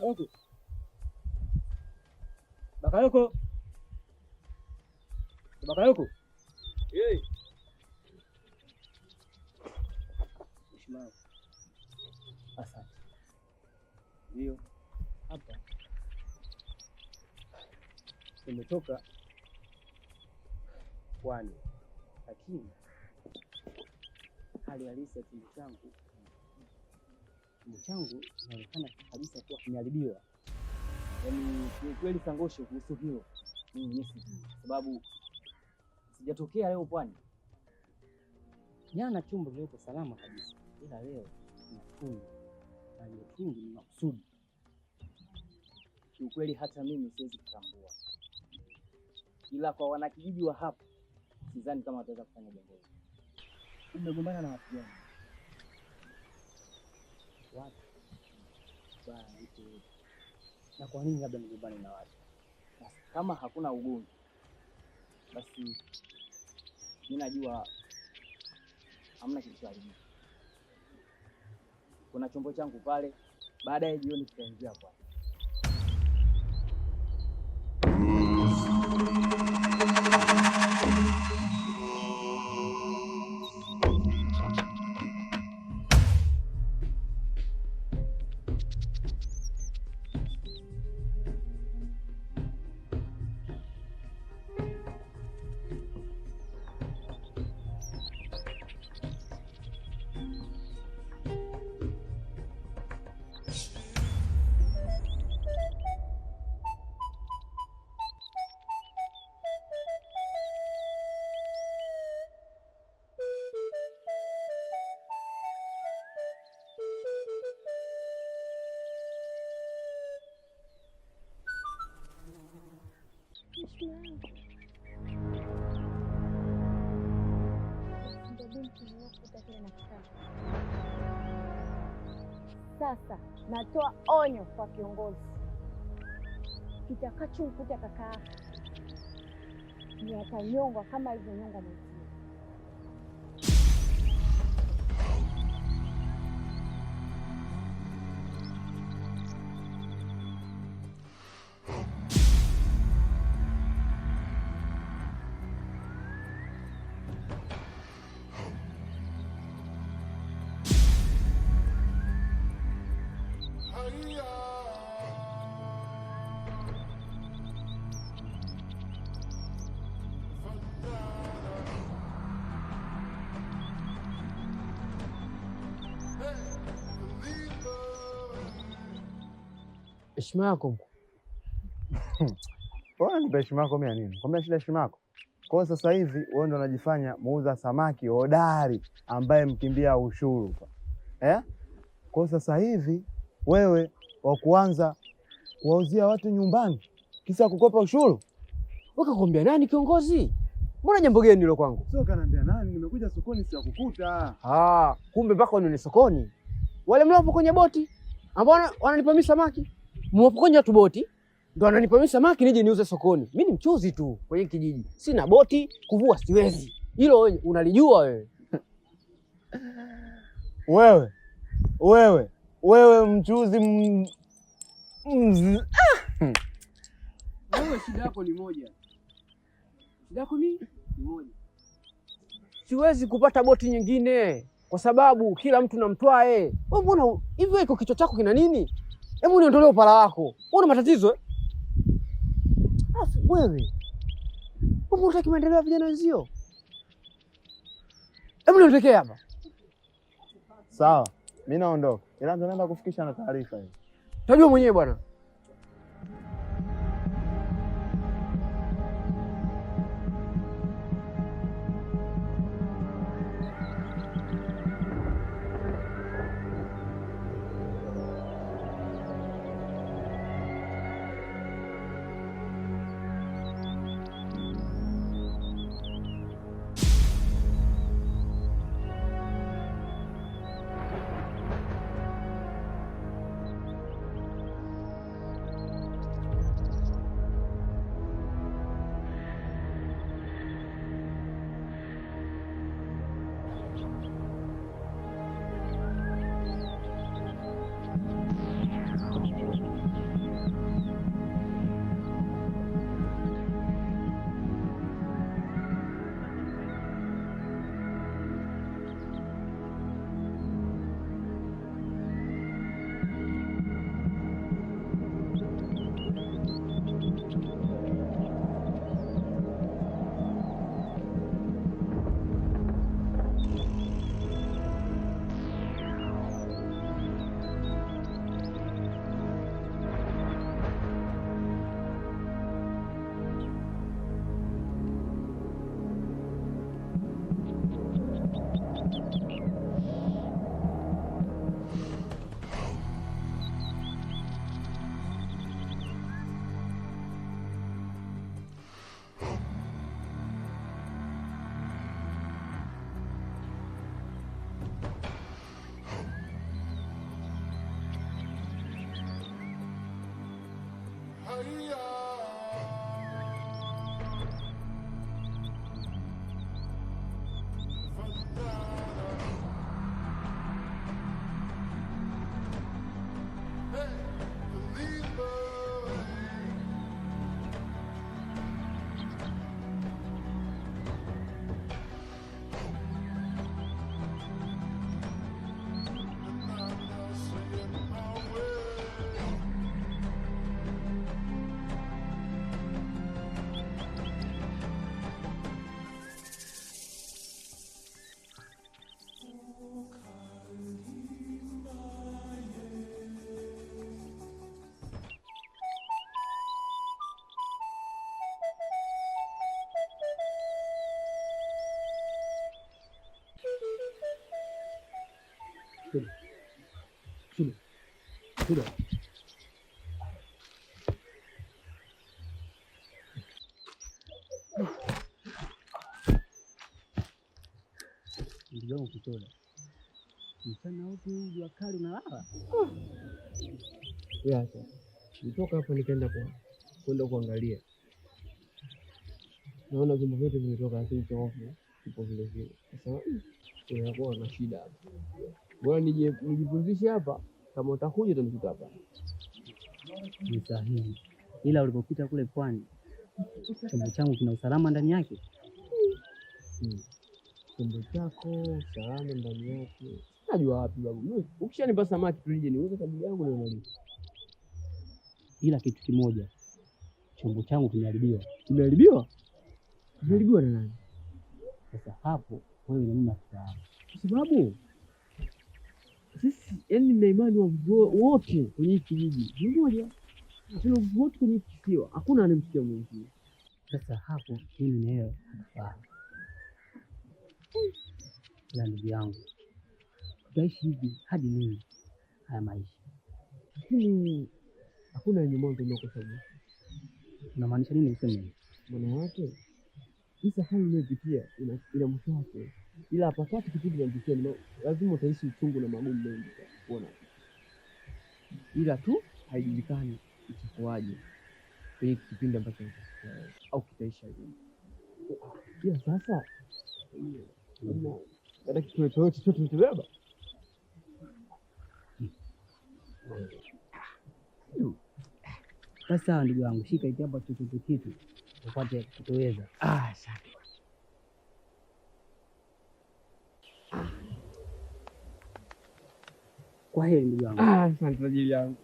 Bakayoko. Bakayoko. Bakayoko. Hey. Mheshimiwa. Asante. Ndio. Hapa nimetoka pwani, lakini hali halisi ya chombo changu inaonekana kabisa kuwa kimeharibiwa. Yaani kiukweli Sangosho, kuhusu hilo mimi mwenyewe sijui, sababu sijatokea leo pwani. Jana chombo kilipo salama kabisa, ila leo na tundu, na hiyo tundu ni makusudi. Kiukweli hata mimi siwezi kutambua, ila kwa wanakijiji wa hapa sidhani kama wataweza kufanya jambo hilo. Umegombana na watu gani? Watu bwana, na kwa nini labda nigombane na watu? Basi kama hakuna ugomvi, basi mimi najua hamna kilichoharibika. Kuna chombo changu pale, baadaye jioni tutaingia kwa Sasa natoa onyo kwa kiongozi, kitakachomkuta kaka yako ni atanyongwa kama alivyonyongwa mwenzie. Heshima yako mkuu. Bora nipe heshima yako mimi ya nini? Kwambia shida heshima yako. Kwa hiyo sasa hivi wewe ndo unajifanya muuza samaki hodari ambaye mkimbia ushuru. Eh? Kwa hiyo sasa hivi wewe wa kuanza kuwauzia watu nyumbani kisa kukopa ushuru. Wakakwambia nani kiongozi? Mbona jambo geni hilo kwangu? Sio kanaambia nani, nimekuja sokoni sijakukuta. Ah, kumbe mpaka ni sokoni. Wale mliopo kwenye boti ambao wananipa mimi samaki. Mwapokonya tu boti ndo ananipa mimi samaki nije niuze sokoni. Mimi ni mchuzi tu kwenye kijiji. Sina boti, kuvua siwezi. Hilo wewe unalijua wewe. Wewe. Wewe. Wewe mchuzi Wewe shida yako ni moja. Shida yako ni moja. Siwezi kupata boti nyingine kwa sababu kila mtu namtwae. Wewe mbona hivyo iko kichwa chako kina nini? Hebu niondolee upala wako. Una matatizo eh? Alafu wewe unataka maendeleo ya vijana wenzio? Hebu niondokee hapa. Sawa, mimi naondoka. Ila ndo naenda kufikisha na taarifa hiyo. Utajua mwenyewe bwana. Shida. Shida. Ndugu yangu Kitola, mchana wote huu jua kali unalala? Acha. Nitoka hapo nikaenda kwa kwenda kuangalia, naona vyombo vyote vimetoka, lakini cha hofu kipo vile vile. Sasa inakuwa na shida hapa. Bora nije nijipumzishe hapa, kama utakuja utanikuta hapa. Ni sahihi, ila ulipopita kule pwani, chombo changu kina usalama ndani yake. Chombo chako usalama ndani yake, najua wapi babu. Mimi ukishanipa samaki tu nije niuze kabili yangu na unalipa. Ila kitu kimoja, chombo changu kimeharibiwa. Kimeharibiwa? Kimeharibiwa na nani? Sasa hapo wewe na mimi hatufahamu, kwa sababu sisi yani nina imani wote kwenye hiki kijiji ni mmoja, tuna wote kwenye hiki kisiwa, hakuna anayemsikia mwingine. Sasa hapo mimi na wewe hatufahamu, ila ndugu yangu, tutaishi hivi hadi lini haya maisha? Lakini hakuna yenye mwanzo unaokosa mwisho. Unamaanisha nini useme hivi? Maana yake hii safari unayopitia ina mwisho wake, ila hapa kati kipindi unapitia lazima utahisi uchungu na magumu mengi kuona, ila tu haijulikani itakuwaje kwenye kipindi ambacho au kitaisha lini. Ila sasa hata kitu chochote tutubeba. Basi sawa ndugu yangu, shika hiki hapa chochote kitu upate kutoweza. Asante. Kwa heri ndugu yangu. Asante tajiri yangu.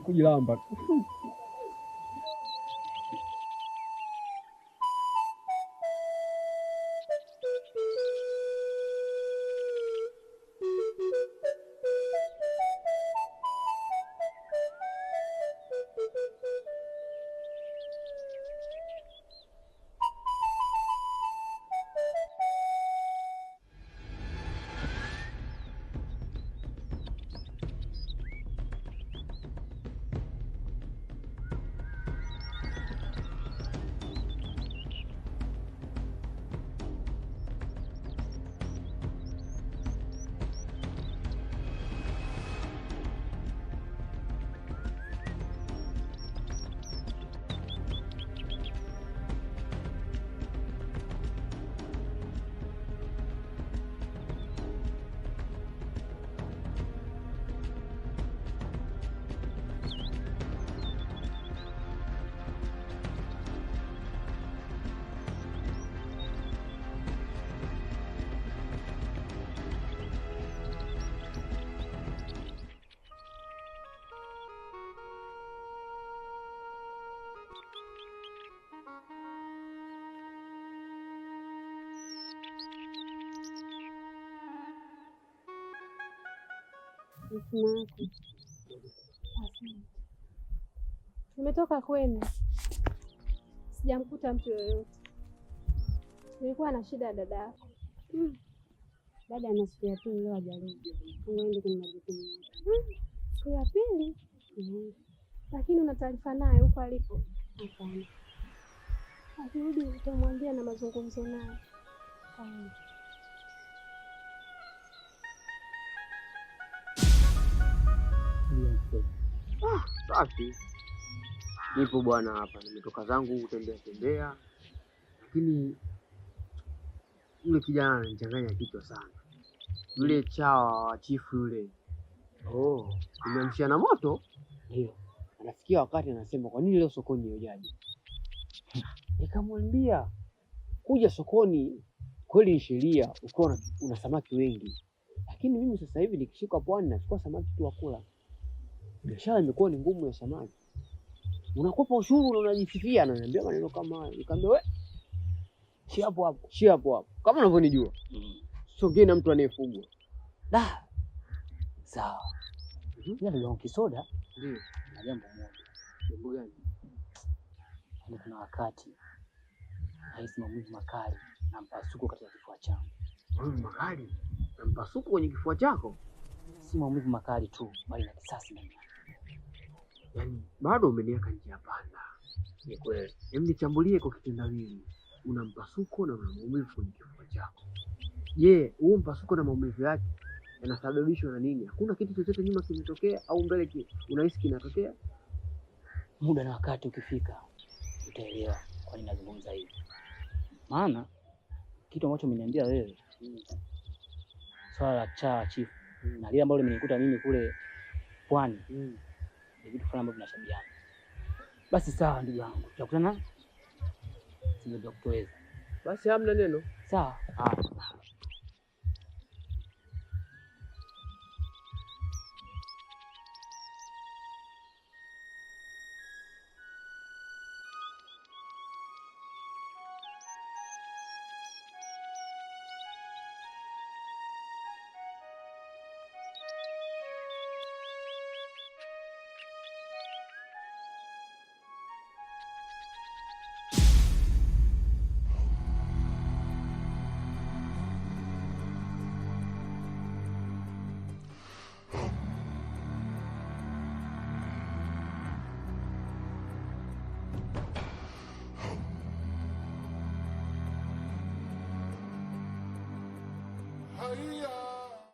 Kujilamba tu. Asante. Nimetoka kwenu, sijamkuta mtu yoyote. Nilikuwa na shida ya dada yako. Dada ana siku ya pili leo hajarudi. Uende kwenye majukumu yake. Siku ya pili? Lakini una taarifa naye huko alipo? Hapana. Akirudi utamwambia na mazungumzo naye. Safi. Nipo bwana hapa, nimetoka zangu kutembea tembea, lakini yule kijana ananichanganya kichwa sana. Yule chawa wa chifu yule. Oh, nimeamshia na moto. Ndio. Anafikia wakati anasema kwa nini leo sokoni hujaje? Nikamwambia kuja sokoni kweli ni sheria ukiwa una samaki wengi, lakini mimi sasa hivi nikishuka pwani nachukua samaki tu wa kula. Biashara imekuwa ni ngumu ya samaki, unakopa ushuru na unajisifia. Ananiambia maneno kama hayo. Nikamwambia we, shi hapo hapo, shi hapo hapo, kama unavyonijua songee na mtu anayefugwa. Da. Sawa. Ila ndugu yangu Kisoda, Ndio. na jambo moja. Jambo gani? Yaani kuna wakati nahisi maumivu makali na mpasuko katika kifua changu. Maumivu makali na mpasuko kwenye kifua chako? Si maumivu makali tu, bali na kisasi ndani yake. Yaani bado umeniweka njia panda. Ni kweli. Hebu nichambulie kwa kitendawili. Una mpasuko na una maumivu kwenye kifua chako. Je, huu mpasuko na maumivu yake yanasababishwa na nini? Hakuna kitu chochote nyuma kimetokea au mbele unahisi kinatokea? Muda na wakati ukifika utaelewa kwa nini nazungumza hivi. Maana kitu ambacho umeniambia wewe, swala la chawa chifu na lile ambalo limenikuta mimi kule pwani, ni vitu fulani ambavyo vinashabiana. Basi sawa ndugu yangu, tutakutana sivyo kutuweza. Basi hamna neno. Sawa. Haya.